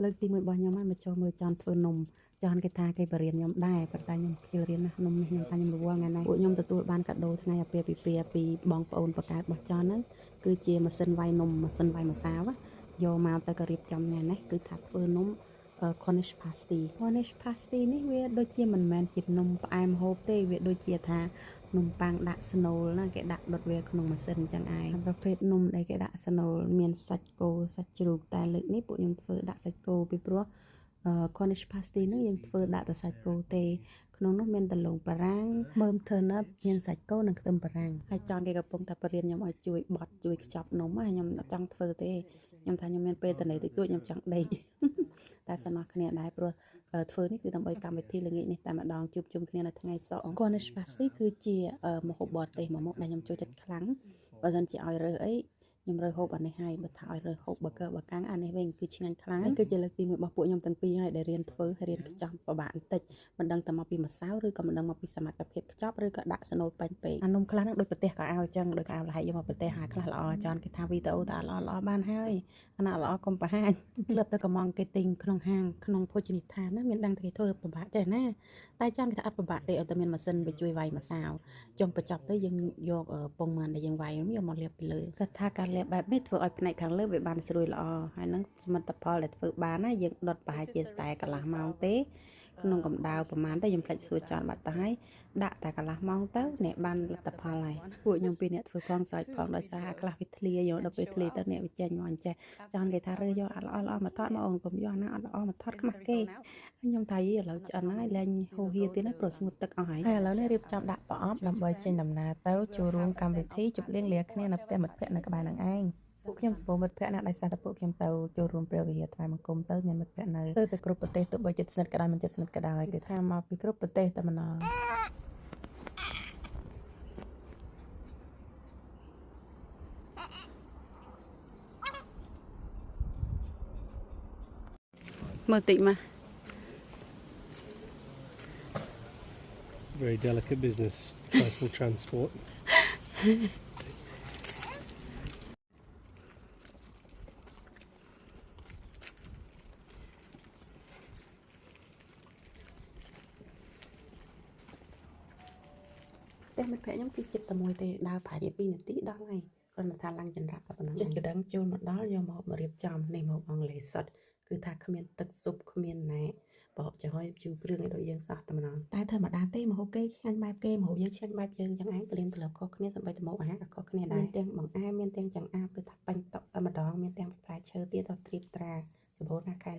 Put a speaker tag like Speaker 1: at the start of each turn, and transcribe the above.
Speaker 1: លើកទី1របស់ខ្ញុំហើយមកចូលមើលចន់ធ្វើនំចន់គេថាគេបរៀនខ្ញុំដែរប៉ុន្តែខ្ញុំខ្ជិលរៀនណាស់នំនេះខ្ញុំថាខ្ញុំរវល់ថ្ងៃនេះពួកខ្ញុំទទួលបានកាដូថ្ងៃអាពាហ៍ពិពាហ៍ពីបងប្អូនបកើតរបស់ចន់ហ្នឹងគឺជាម៉ាស៊ីនវាយនំម៉ាស៊ីនវាយម្សៅយកមកទៅក៏រៀបចំថ្ងៃនេះគឺថាធ្វើនំ Cornish pasty Cornish pasty នេះវាដូចជាមិនមែនជានំផ្អែមហូបទេវាដូចជាថានំប៉័ងដាក់ស្នូលណាគេដាក់ដុតវាក្នុងម៉ាស៊ីនអញ្ចឹងឯងប្រភេទនំដែលគេដាក់ស្នូលមានសាច់គោសាច់ជ្រូកតែលើកនេះពួកខ្ញុំធ្វើដាក់សាច់គោពីព្រោះ Cornish pasty ហ្នឹងយើងធ្វើដាក់តែសាច់គោទេក្នុងនោះមានដលងបារាំងមើម turnip មានសាច់គោនិងខ្ទឹមបារាំងហើយចង់គេកំពុងតែបរៀនខ្ញុំឲ្យជួយបត់ជួយខ្ចប់នំខ្ញុំអត់ចង់ធ្វើទេខ្ញុំថាខ្ញុំមានពេលតនេតិចតួចខ្ញុំចង់ដេកតែសំណោះគ្នាដែរព្រោះធ្វើនេះគឺដើម្បីកម្មវិធីល្ងាចនេះតែម្ដងជួបជុំគ្នានៅថ្ងៃសុក្រ Cornish pasty គឺជាម្ហូបបរទេសមួយមុខដែលខ្ញុំចូលចិត្តខ្លាំងបើសិនជាឲ្យរើសអីខ្ញុំរើសហូបអានេះហើយបើថាឲ្យរើសហូបប៊ឺហ្គឺប៊ឺកាំងអានេះវិញគឺឆ្ងាញ់ខ្លាំងគឺជាលើកទី1របស់ពួកខ្ញុំទាំងពីរហើយដែលរៀនធ្វើហើយរៀនខ្ចប់ពិបាកបន្តិចមិនដឹងតែមកពីម្សៅឬក៏មិនដឹងមកពីសមត្ថភាពខ្ចប់ឬក៏ដាក់ស្នូលបាញ់ពេកអានំខ្លះហ្នឹងដូចប្រទេសក៏ឲ្យចឹងដូចក៏ឲ្យលហែកយកមកប្រទេសហាខ្លះល្អចន់គេថាវីដេអូតែល្អល្អបានហើយអាណាល្អកុំបង្ហាញធ្លាប់ទៅកំងគេទិញក្នុងហាងក្នុងភោជនីយដ្ឋានណាមានដឹងតែគេធ្វើពិបាកចេះណាតែចន់គេថាអត់ពិបាកទេឲ្យតែមានម៉ាស៊ីនវាជួយវាយម្សៅចុងបញ្ចប់ទៅយើងយកពងមិនដែលយើងវាយយកមកលាបពីលើគាត់ថាការលាបបែបនេះធ្វើឲ្យផ្នែកខាងលើវាបានស្រួយល្អហើយនឹងសមិទ្ធផលដែលធ្វើបានណាយើងដុតប្រហែលជាតែកន្លះម៉ោងទេក្នុងកម្ដៅប្រហែលទេខ្ញុំភ្លេចសួរចន់បាត់ទៅហើយដាក់តែកន្លះម៉ោងទៅអ្នកបានលទ្ធផលហើយពួកខ្ញុំពីរអ្នកធ្វើផងសើចផងដោយសារខ្លះវាធ្លាយកដល់ពេលធ្លាទៅអ្នកវាចេញមកអញ្ចេះចង់គេថារើយកអត់ល្អល្អមកថតមកអូនកុំយកណាអត់ល្អមកថតខ្មាស់គេខ្ញុំថាយីឥឡូវឆ្អិនហើយលែងហូរហៀទៀតណាព្រោះស្ងួតទឹកអស់ហើយ
Speaker 2: ហើយឥឡូវនេះរៀបចំដាក់ប្រអប់ដើម្បីចេញដំណើរទៅចូលរួមកម្មវិធីជប់លៀងលាគ្នានៅផ្ទះមិត្តភ័ក្តិនៅក្បែរនឹងឯងពួកខ្ញុំសម្បូរមិត្តភ័ក្តិណាស់ដោយសារតែពួកខ្ញុំទៅចូលរួមព្រះវិហារថ្វាយបង្គំទៅមានមិត្តភ័ក្តិនៅស្ទើរតែគ្រប់ប្រទេសទោះបីជិតស្និទ្ធក៏ដោយមិនជិតស្និទ្ធក៏ដោយគឺថាមកពីគ្រប់ប្រទេសតែម្ដង
Speaker 1: មើលតិចមក
Speaker 3: Very delicate business, trifle transport.
Speaker 1: ផ្ទះមិត្តភក្តិខ្ញុំគឺចិត្តតែមួយទេដើរប្រហែលជា2នាទីដល់ហើយគាត់មកថាឡើងចង្រាក់តែប៉ុណ្ណឹងចុចកណ្ដឹងចូលមកដល់យកមករៀបចំនេះមកអង់គ្លេសសុទ្ធគឺថាគ្មានទឹកស៊ុបគ្មានណែបបចំហុយជូរគ្រឿងឲ្យដូចយើងសោះតែម្ដងតែធម្មតាទេម្ហូបគេឆ្ងាញ់បែបគេម្ហូបយើងឆ្ងាញ់បែបយើងយ៉ាងឯងទលៀមទលាបខុសគ្នាសម្បីតែម្ហូបអាហារក៏ខុសគ្នាដែរមានទាំងបង្អែមមានទាំងចង្អាបគឺថាបាញ់តុកតែម្ដងមានទាំងផ្លែឈើទៀតដល់ត្រៀបត្រាសម្បូរណាស់ខែ